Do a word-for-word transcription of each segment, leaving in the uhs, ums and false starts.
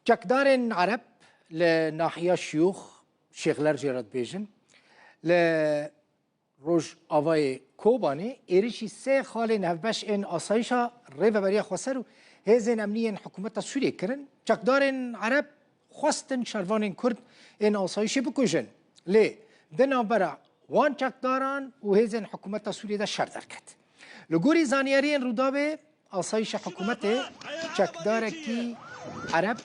Çekdarên Ereb li nahiya Şiyûx, Şêxler jê re dibêjin, li Rojavayê Kobanê êrişî sê xalên hevbeş ên asayişa Rêveberiya Xweser û hêzên emnî yên hikûmeta Sûriyê kirin. Çekdarên Ereb xwestin şervanên Kurd ên asayişê bikujin. Lê di navbera wan çekdaran û hêzên hikûmeta Sûriyê de şer derket. Li gorî zanyariyên Rûdawê, asayişa hikûmetê çekdarekî Ereb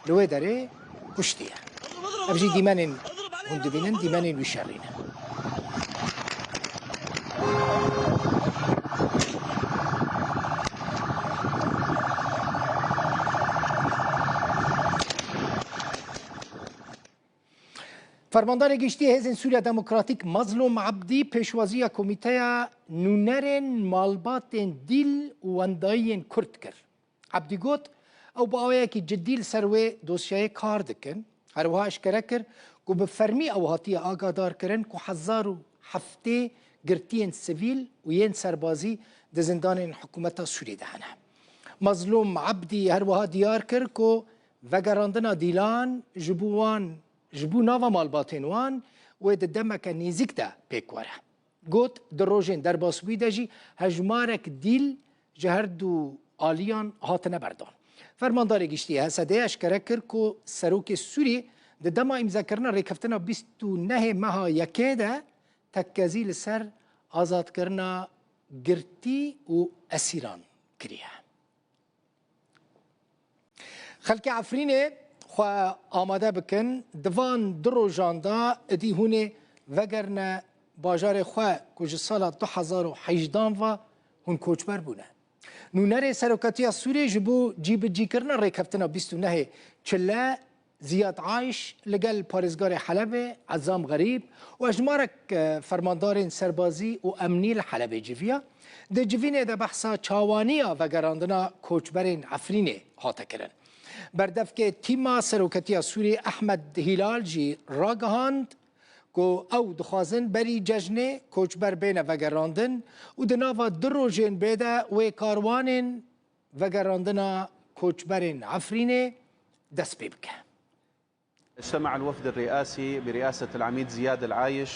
li wê derê kuştiye. Ev jî dîmenên hûn dibînin, dîmenên wî şerî ne. Fermandarê Giştî Hêzên Sûriya Demokratîk Mazlûm Ebdî pêşwaziya Komîteya Nûnerên Malbatên Dîl û Wendayiyên Kurd kir. Ebdî got, ew bi awayekî cidî li ser wê dosyayê kar dikin. Her wiha eşkere kir ku bi fermî ew hatiye agadarkirin ku hezar û heftê girtiyên sivîl û yên serbazî di zindanên hikûmeta Sûriyê de hene. Mazlûm Ebdî her wiha diyar kir ku vegerandina dîlan ji bo wan, ji bo nava malbatên wan wê di demeke nêzîk de pêk were. Got, di rojên derbasbûyî de jî hejmarek dîl ji her du aliyan hatine berdan. Fermandarê Giştî H S D'yê eşkere kir ku Serokê Sûrî di dema îmzekirina rêkeftina bîst û nehê meha yekê de tekkezî li ser azadkirina girtî û esîran kiriye. Xelkê Efrînê xwe amade bikin, di van du rojan de êdî hûn ê vegerine bajarê xwe ku ji sala du hezar û hejdan ve hûn koçber bûne. Nûnerê Serokatiya Sûriyê ji bo cîbicîkirina rêkeftina bîst û nehê Çile, Ziyad Ayiş li gel parêzgarê Helebê, Ezam Xerîb û hejmarek, e, fermandarên serbazî û emnî li Helebê civiya. Di civînê de behsa çawaniya vegerandina koçberên Efrînê hate kirin. Berdevkê tîma Seroketiya Sûrî Ehmed Hîlal jî ragihand ku ew dixwazin berî cejnê koçber bêne vegerandin û di nava du rojên bê de wê karwanên vegerandina koçberên Efrînê dest pê bike. اجتمع الوفد الرئاسي برئاسة العميد زياد العايش،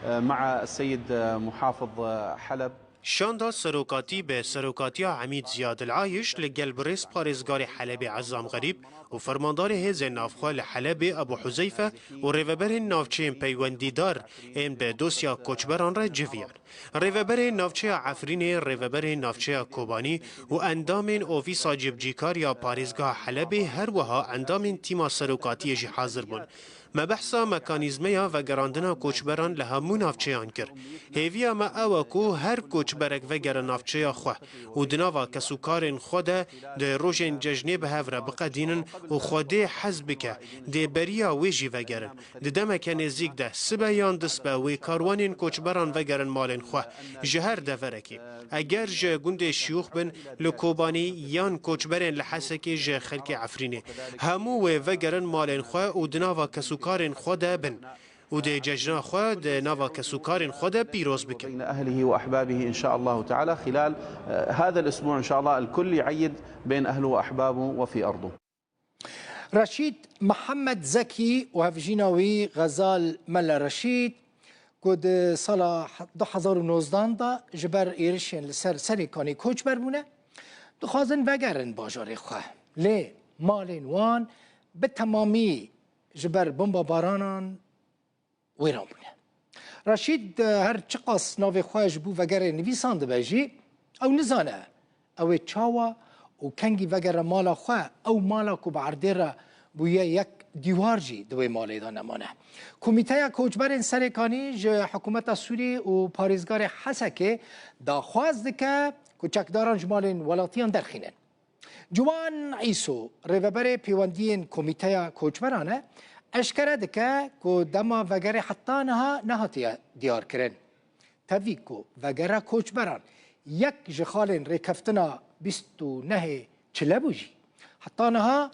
آه، مع السيد، آه، محافظ، آه، حلب. Şanda serokatî bi serokatiya Emîd Ziyad El Ayiş li gel birêz parêzgarê Helebê Ezam Xerîb û fermandarê hêzên navxwe li Helebê Ebû Huzeyfe û rêveberên navçeyên peywendîdar ên bi dosya koçberan re civiyan. Rêveberê navçeya Efrînê, rêveberê navçeya Kobanî û endamên Ofîsa Cîbicîkar ya Parêzgeha Helebê, her wiha endamên tîma serokatiyê jî hazir bûn. Me behsa mekanîzmeya vegerandina koçberan li hemû navçeyan kir. Hêviya me ew e ku her koçberek vegere navçeya xwe û di nava kesûkarên xwe de di rojên cejnê bi hev re biqedînin û Xwedê hez bike, dê beriya wê jî vegerin. Di demeke nêzîk de, sibe yan disbe wê karwanên koçberan vegerin malên xwe, ji her deverekî. Eger ji gundê Şiyûx bin li Kobanî yan koçberên li Hesekê ji xelkê Efrînê, hemû wê vegerin malên xwe û di nava kesûkarên xwe de bin û dê cejna xwe di nava kesûkarên xwe de pîroz bikin. بين أهله وأحبابه إن شاء الله تعالى خلال، آه، هذا الأسبوع إن شاء الله الكل يعيد بين أهله وأحبابه وفي أرضه. Reşîd Mihemed Zekî û hevjîna wî Xezal Mele Reşîd, ku di sala du hezar û nozdan de ji ber êrişên li ser Serêkanî koçber bûne, dixwazin vegerin bajarê xwe. Lê malên wan bi temamî ji ber bombabaranan wêran bûne. Reşîd, e, her çiqas navê xwe ji bo vegerê nivîsandibe jî, ew nizane ew ê çawa û kengî vegere mala xwe, ew mala ku bi erdê re bûye yek dîwar jî di wê malê de nemane. Komîteya Koçberên Serêkanî ji Hikûmeta Sûrî û parêzgarê Hesekê daxwaz dike ku çekdaran ji malên welatiyan derxînin. Ciwan Îso, rêveberê pêwendiyên Komîteya Koçberan e, eşkere dike ku dema vegerê heta niha nehatiye diyarkirin. Tevî ku vegera koçberan yek ji xalên rêkeftina bîst û nehê Çile bû jî, heta niha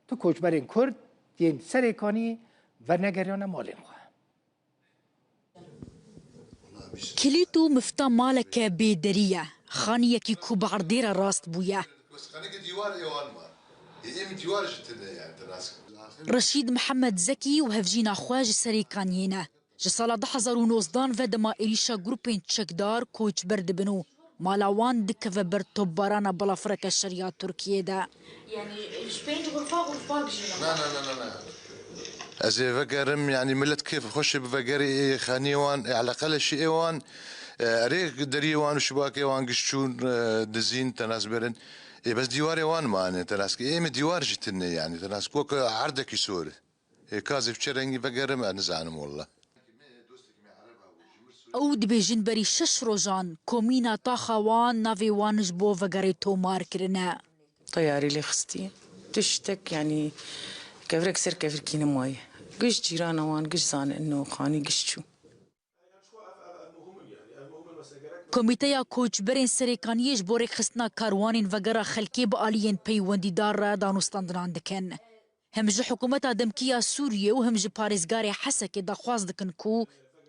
tu koçberên Kurd yên Serêkanî venegeriyane malên xwe. Kilît û mifta maleke bê derî ye, xaniyekî ku bi erdê re rast bûye. Ê min dîwar jî tune, yani, te nas kir. Reşîd Mihemed Zekî û hevjîna xwe ji Serêkaniyê ne. Ji sala du hezar û nozdan ve dema êrîşa grûpên çekdar koçber dibin û mala wan dikeve ber topbarana balafireke şer ya Tirkiyê de. Yani, ji pênc xurfa xurfa bijîne. Na, na, na, na, na. Ez ê vegerim, yani, millet kêf xweş ê bivegerê ê xaniyê wan, ê eleqeleşî ê wan, e, erê deriyê wan û şibakê wan giş çûn, e, dizîn, te nas birin. Ê bes dîwarê wan mane, te nas ki ê min dîwar jî tune, yani, te nas ki weke erdekî sor e. Ê, ka ez ê bi çi rengî vegerim, ez nizanim walla. Ew dibêjin berî şeş rojan komîna taxa wan navê wan ji bo vegerê tomar kirine. Teyarî lê xistî. Tiştek, yanî, kevirek ser kevirkî nemaye. Giş cîrana wan, giş zanîn û xanî giş çû. Komîteya Koçberên Serêkaniyê ji bo rêkxistina karwanên vegera xelkê bi aliyên peywendîdar re danûstandinan dikin. Him ji hikûmeta demkî ya Sûriyê û him ji parêzgarê Hesekê daxwaz dikin ku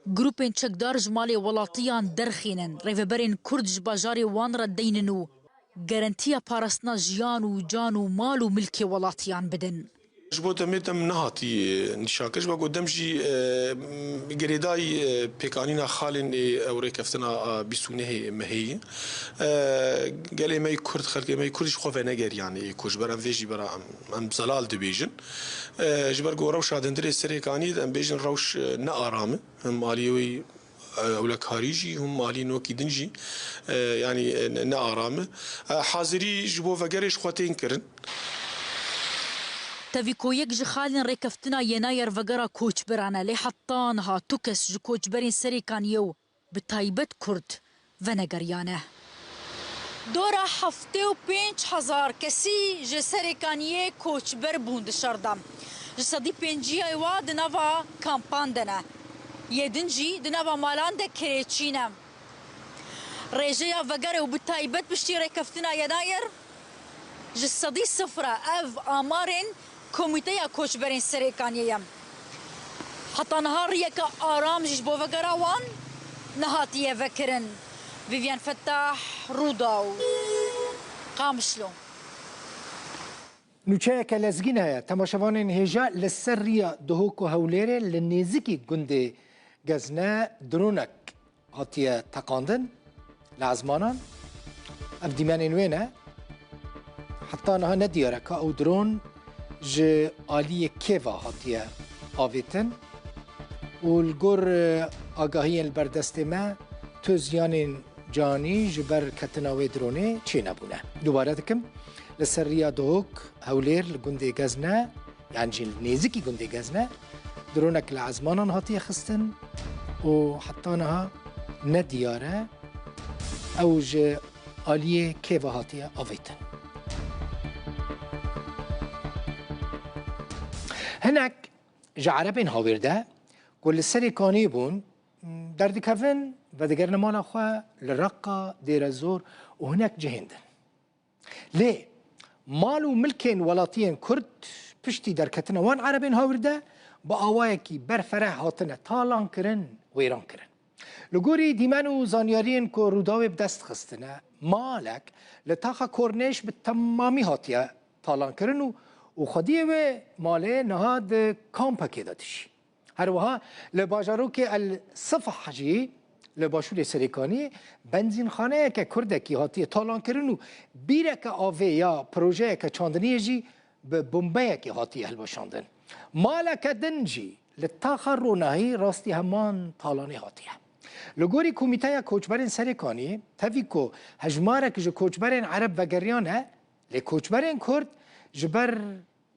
grûpên çekdar ji malê welatiyan derxînin, rêveberên Kurd ji bajarê wan re deynin û garantiya parastina jiyan û can û mal û milkê welatiyan bidin. Ji bo demê dem nehatî, e, nîşankirin, ji ber ku dem jî, e, girêdayî, e, pêkanîna xalên ê ew rêkeftina, e, bîst û nehê mehê ye. E, gelê me yê Kurd, xelkê me yê Kurd jî xwe venegeriyane ê ku ji ber em vê jî bera em, em zelal dibêjin. E, ji ber ku rewşa dindirê Serêkaniyê de em bêjin rewş, e, ne aram e. Him aliyê wê, e, ewlekarî jî, him aliyên wekî din jî, e, yanî, e, ne, ne aram e. E, hazirî ji bo vegerê ji xwe tên kirin. Tevî ku yek ji xalên rêkeftina Yenayer vegera koçberan e, lê heta niha tu kes ji koçberên Serêkaniyê û bi taybet Kurd venegeriyane. Dora heftê û pênc hezar kesî ji Serêkaniyê koçber bûn di şer de. Ji sedî pêncî yê wa di nava kampan de ne. Yê din jî di nava malan de kirêçî ne. Rêjeya vegerê û bi taybet piştî rêkeftina Yenayer ji sedî sifir e. Ev amarên Komîteya Koçberên Serêkaniyê ye. Heta niha riyeke aram jî ji bo vegera wan nehatiye vekirin. Vivian Fettah, Rûdaw, Qamişlo. Nûçeyeke lezgîn heye. Temaşevanên hêja, li ser riya Duhok û Hewlêrê li nêzikî gundê Gezne dronek hatiye teqandin li ezmanan. Ev dîmenên wê ne. Heta niha nediyar e ka ew dron ji aliyê kê ve hatiye avêtin û li gor, e, agahiyên li ber destê me tu ziyanên canî ji ber ketina wê dronê çênebûne. Dubare dikim, li ser riya Duhok, Hewlêr li gundê Gezne, yan jî li nêzikî gundê Gezne, dronek li ezmanan hatiye xistin û heta niha nediyar e ew ji aliyê kê ve hatiye avêtin. Hinek ji erebên hawêrde ku li Serêkaniyê bûn, derdikevin, vedigerine mala xwe li Reqa, Dêrezor û hinek cihên din. Lê mal û milkên welatiyên Kurd piştî derketina wan erebên hawirde bi awayekî berfereh hatine talankirin, wêrankirin. Li gorî dîmen û zanyariyên ku Rûdawê bi dest xistine, malek li taxa Kornêş bi temamî hatiye talankirin û, û xwediyê wê malê niha di kampekê de dijî. Her wiha li bajarokê El Sifah jî li başûrê Serêkaniyê benzînxaneyeke kurdekî hatiye talankirin û bîreke avê ya projeyeke çandiniyê jî bi bombeyekê hatiye hilweşandin. Maleke din jî li taxa Ronahî rastî heman talanê hatiye. Li gorî Komîteya Koçberên Serêkaniyê, tevî ku hejmarek ji koçberên ereb vegeriyane, lê koçberên kurd ji ber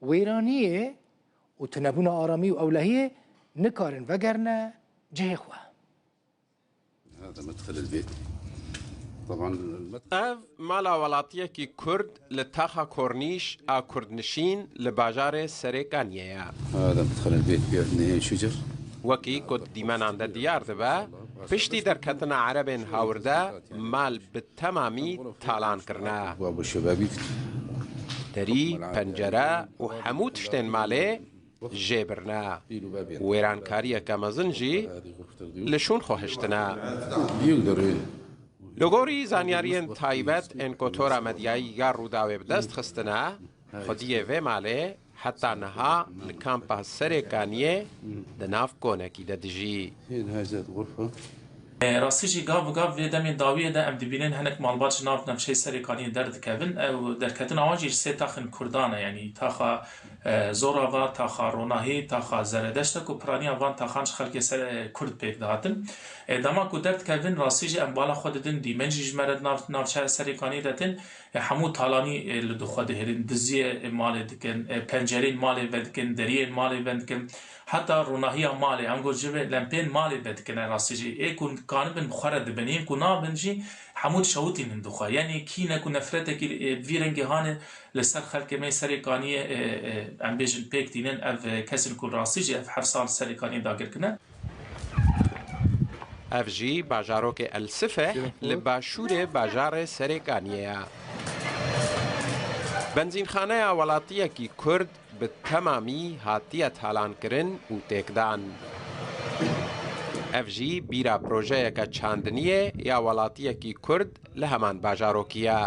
wêraniyê û tunebûna aramî û ewlehiyê nikarin vegerine cihê xwe. هذا مدخل البيت. طبعًا المدخل Ev mala welatiyekî kurd li taxa Kornîş a kurdnişîn li bajarê Serêkaniyê ye. هذا مدخل البيت بيد نهاية شجر. Wekî ku di dîmenan de diyar dibe, piştî derketina erebên hawirde mal bi temamî talan kirine. أبواب والشبابيك. Derî, pencere û hemû tiştên malê jê birine. Wêrankariyeke mezin jî li şûn xwe hiştine. Li gorî zanyariyên taybet ên ku tora medyayî ya Rûdawê bi dest xistine, Xwediyê vê malê heta niha li kampa Serêkaniyê di nav konekî de dijî. هي انهزت غرفة. E, rastî jî gav bi gav vê demên dawiyê de em dibînin hinek malbat ji nav navçeyê Serêkaniyê derdikevin. Ew derketina wan jî ji sê taxên Kurdan e, yanî taxa, e, Zorava, taxa Ronahî, taxa Zeredeşt e ku piraniya van taxan ji xelkê ser, e, Kurd pêk dihatin. E, dema ku derdikevin, rastî jî em bala xwe didin, dîmen jî ji me re di nav, navçeya Serêkaniyê de tên. E, hemû talanî, e, li dû xwe dihêlin, diziyê, e, malê dikin, e, pencereyên malê vedikin, deriyên malê vedikin, heta ronahiya malê, em got ji vê lempên malê vedikin, e, rastî jî. Ê ku kanibin bi xwe re dibin, yên ku nabin jî hemû dişewitînin dû xwe. Yanî kîne ku nefretekî, e, vî rengî hane li ser xelkê me Serêkaniyê, e, e, em bêjin pêk tînin, ev, e, kesên ku rastî jî ev her sal Serêkaniyê dagir kine. Ev jî bajarokê El Sife li başûrê bajarê Serêkaniyê ye. Benzînxaneya welatiyekî Kurd bi temamî hatiye talankirin û têkdan. Ev jî bîra projeyeke çandiniyê ya welatiyekî Kurd li heman bajarokî ye.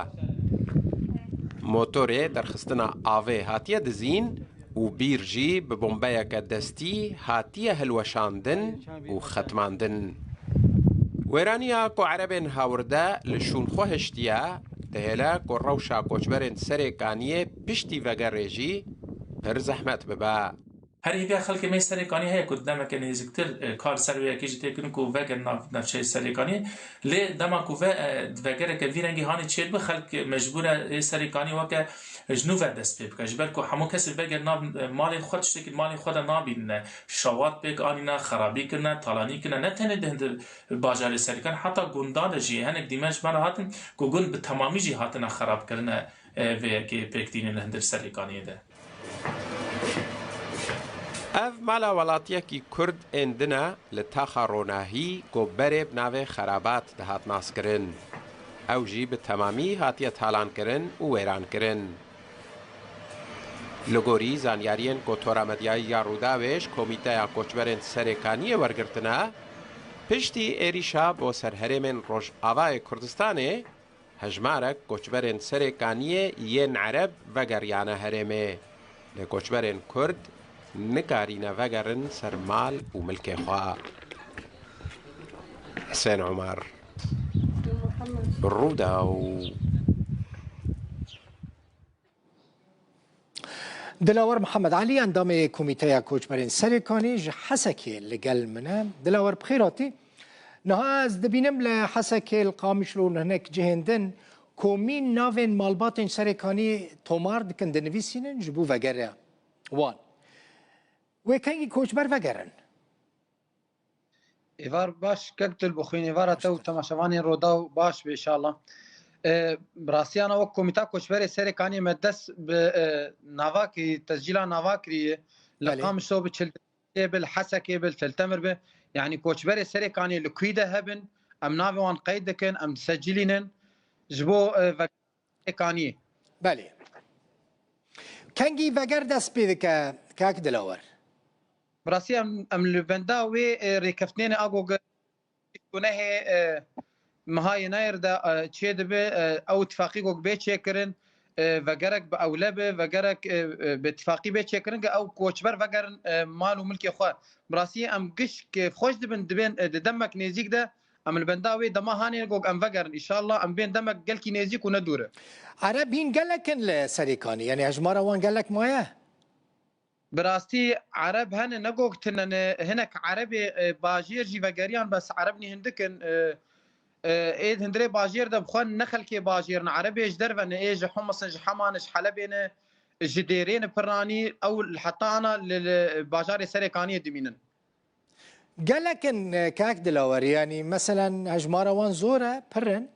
Motorê derxistina avê hatiye dizîn û bîr jî bi bombeyeke destî hatiye hilweşandin û xetmandin. Wêraniya ku erebên hawirde li şûn xwe hiştiye, dihêle ku rewşa koçberên Serêkaniyê piştî vegerê jî pir zehmet bibe. Her hêviya xelkê me Serêkaniyê heye ku demeke nêzîktir, e, kar ser vê yekê jî tê kirin ku vegerin nav navçeyê Serêkaniyê. Lê dema ku ve, e, vegereke vî rengî hanê çêdibe, xelk mecbûr e, ê Serêkaniyê weke ji nû ve dest pê bike. Ji ber ku hemû kesê vegerin nav, e, malên xwe, tiştekî malên xwe de nabînine. Şewat pêk anîne, xerabî kirine, talanî kirine. Ne tenê di hindir bajarê Serêkaniyê, heta gundan de jî hinek dîmen ji me re hatin ku gund bi temamî jî hatine xerabkirine, e, vê yekê pêk tînin li hindir Serêkaniyê de. Ev mala welatiyekî Kurd ên din e li taxa Ronahî ku berê bi navê Xerabat dihat naskirin. Ew jî bi temamî hatiye talankirin û wêrankirin. Li gorî zanyariyên ku Tora Medyayî ya Rûdawê ji Komîteya Koçberên Serêkaniyê wergirtine, piştî êrîşa bo ser herêmên Rojavayê Kurdistanê, hejmarek koçberên Serêkaniyê yên Ereb vegeriyane herêmê. Lê koçberên Kurd nikarîne vegerin ser mal û milkê xwe. Hisên Umar, Rûdaw. Dilawer Mihemed Elî, endamê Komîteya Koçberên Serêkanî ji Hesekê li gel min e. Dilawer, bi xêr hatî. Niha ez dibînim li Hesekê, li Qamişlo û hinek cihên din komîn navên malbatên Serêkanî tomar dikin, dinivîsînin ji bo vegeriya wan. Wê kengî koçber vegerin? Êvar baş, kek Dilbixwîn, êvara te û temaşevanên Rûdaw baş be, inşallah. E, bi rastiyana wek Komîta Koçberê Serêkaniyê me dest bi, e, nava kirî, tescîla nava kiriye. Li Belê. Qamişlo bi, Çil-, ê bi, li Hesekê bi, li Til Temir bi. Yanî koçberê Serêkaniyê li kuyî de hebin, em navê wan qeyd dikin, em disecilînin. Ji bo, e, ve-, Serêkaniyê. Belê. Kengî veger dest pê dike, kek Dilawer? Bi rastî em, em li benda wê, e, rêkeftinê ne, a ku ge-, gunehê, e, meha yê nayê de, e, çêdibe, e, ew tifaqî ku bê çêkirin, e, vegerek bi ewle be, vegerek, e, e, bi tifaqî bê çêkirin, ke ew koçber vegerin, e, mal û milkê xwe. Bi rastî em giş kêfxweş dibin, dibên, e, di demek nêzîk de, em li benda wê dema hanê ku em vegerin. Înşallah em bên demek gelkî nêzîk û ne dûr e. Ereb hîn gelek in li Serêkanî, yanî hejmara wan gelek maye? Bi rastî Ereb hene, ne ku tune ne, hinek Erebê, e, bajêr jî vegeriyan, bes Ereb nî hindik in, e, e, ê di hundirê bajêr de bi xwe ne xelkê bajêr ne, Erebê ji derve ne, ê ji Humus in, ji Hema ne, ji Helebê ne, ji Dêrê ne, piranî ew li heta ana li, li bajarê Serêkaniyê dimînin. Gelek in, e, kek Dilawer, yanî meselen hejmara wan zor e, pir in?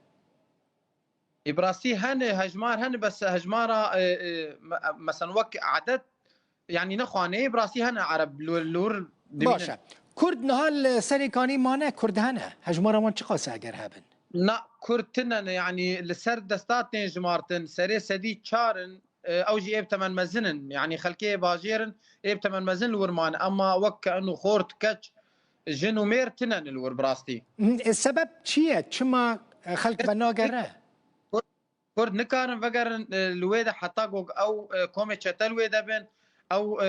Ê, bi rastî hene, hejmar hene, bes hejmara, e, e, me-, meselen wek edet, yanî nexwaneyê, bi rastî hene Ereb li, li wir dimînin. Baş e. Kurd niha li Serêkanî mane, Kurd hene. Hejmara wan çiqas e eger hebin? Na, Kurd tune ne, yanî li ser desta tên jimartin, serê sedî çar in, e, ew jî ê bi temen mezin in. Yanî xelkê bajêr in, ê bi temen mezin li wir mane. Ema wek ke ino xort, keç, jin û mêr tune ne li wir bi rastî. E, sebeb çi ye? Çima, e, xelk venagere? Kurd, Kurd nikarin vegerin, e, li wê de heta ku ew, e, komê çete li wê de bin, ew, e,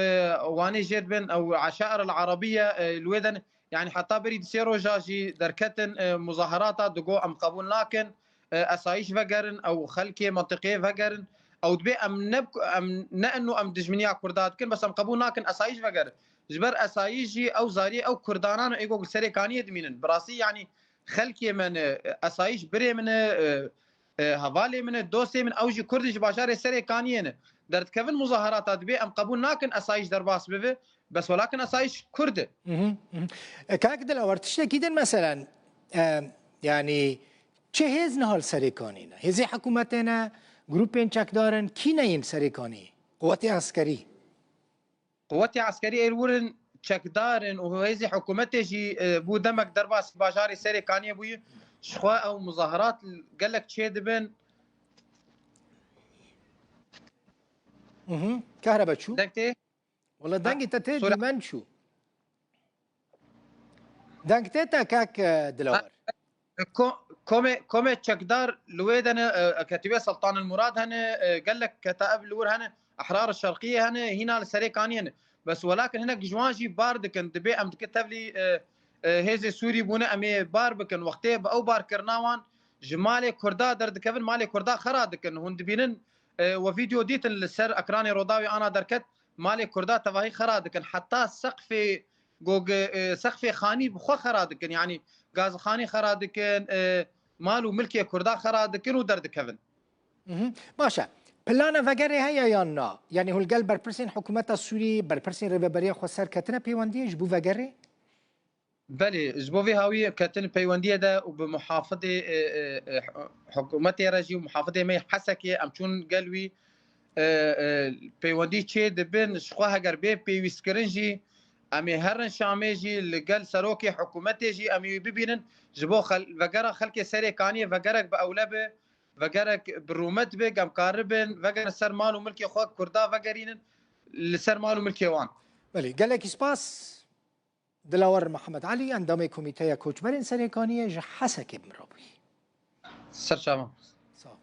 wanê jê dibin, ew eşair el-Erebiye, e, li wê de ne. Yani heta berî di sê roja jî derketin, e, muzaherata digo em qebûl nakin, e, esayîş vegerin, ew xelkê mentiqeyê vegerin. Ew dibê em ne, em ne eno em dijminiya Kurda dikin, bes em qebûl nakin esayîş vegerin. Ji ber esayîş jî ew zariyê ew Kurdanan ê ku li Serê Kaniyê dimînin. Bi rastî yani xelkê me ne, esayîş birê min e, e, e, hevalê min e, dostê min, ew jî Kurd in ji bajarê Serê Kaniyê ne. Derdikevin muzaherata dibê em qebûl nakin esayîş derbas bibe, bes welakin esayîş Kurd e. Mhm, mhm. E, kak Dilawar, tiştekî din meselen, e, yani çi hêz niha li Serê Kaniyê ne? Hêzê hikûmetê ne, grûpên çekdar in, kî ne yên Serê Kaniyê? Quwetê eskerî? Quwetê eskerî ê li wir in, çekdar in û hêzê hikûmetê jî, e, bû demek derbasî bajarê Serê Kaniyê bûyî. Ji xwe ew muzaherat gelek çê dibin. Mhm. Kahrebe çû. Deng tê? Wala dengê te tê, dîmen çû. Deng tê te kak, e, Dilawar. Ko-, komê, komê çekdar li wê de ne, e, ketîbê Sultan el Murad hene, e, gelek ketaib li wir hene, Ehrar Şerqiyê hene, hîna li Serê Kaniyê ne. Bes welakin hinek ji wan jî bar dikin, dibê em dike tevlî, e, e, hêzê Sûrî bûne, em ê bar bikin. Wextê bi ew barkirina wan ji malê Kurda derdikevin, malê Kurda xera dikin. Hûn dibînin, e, we vîdeo dîtin li ser ekranê Rodawê ana derket, malê Kurda tevahî xera dikin. Heta seqfê gog, e, sexfê xanî bi xwe xera dikin. Yanî gazixanî xera dikin, e, mal û milkê Kurda xera dikin û derdikevin. Mhm. Baş e. Plana vegerê heye yan na? Yanî hûn gel berpirsên hikûmeta Sûrî, berpirsên rêveberiya xweser ketine pêwendiyê ji bo vegerê? Belê, ji bo vê hawiyê ketin peywendiyê de û bi muhafidê, e, e, e, hikûmetê re jî û muhafidê me yê Hesekê em çûn gel wî, e, e, peywendî çê dibin, ji xwe heger bê pêwîstkirin jî, em ê herin Şamê jî li gel serokê hikûmetê jî em ê wî bibînin, ji bo xel-, vegera xelkê Serê Kaniyê vegerek bi ewle be, vegerek bi rûmet be, em karibin vegerin ser mal û milkê xwe, Kurda vegerînin li ser mal û milkê wan. Belê, gelekî spas. Dilawar Mihemed Elî, endamê Komîteya Koçberên Serê Kaniyê ji Hesekê bi min re bûyî. Ser çavan. Sağ ol.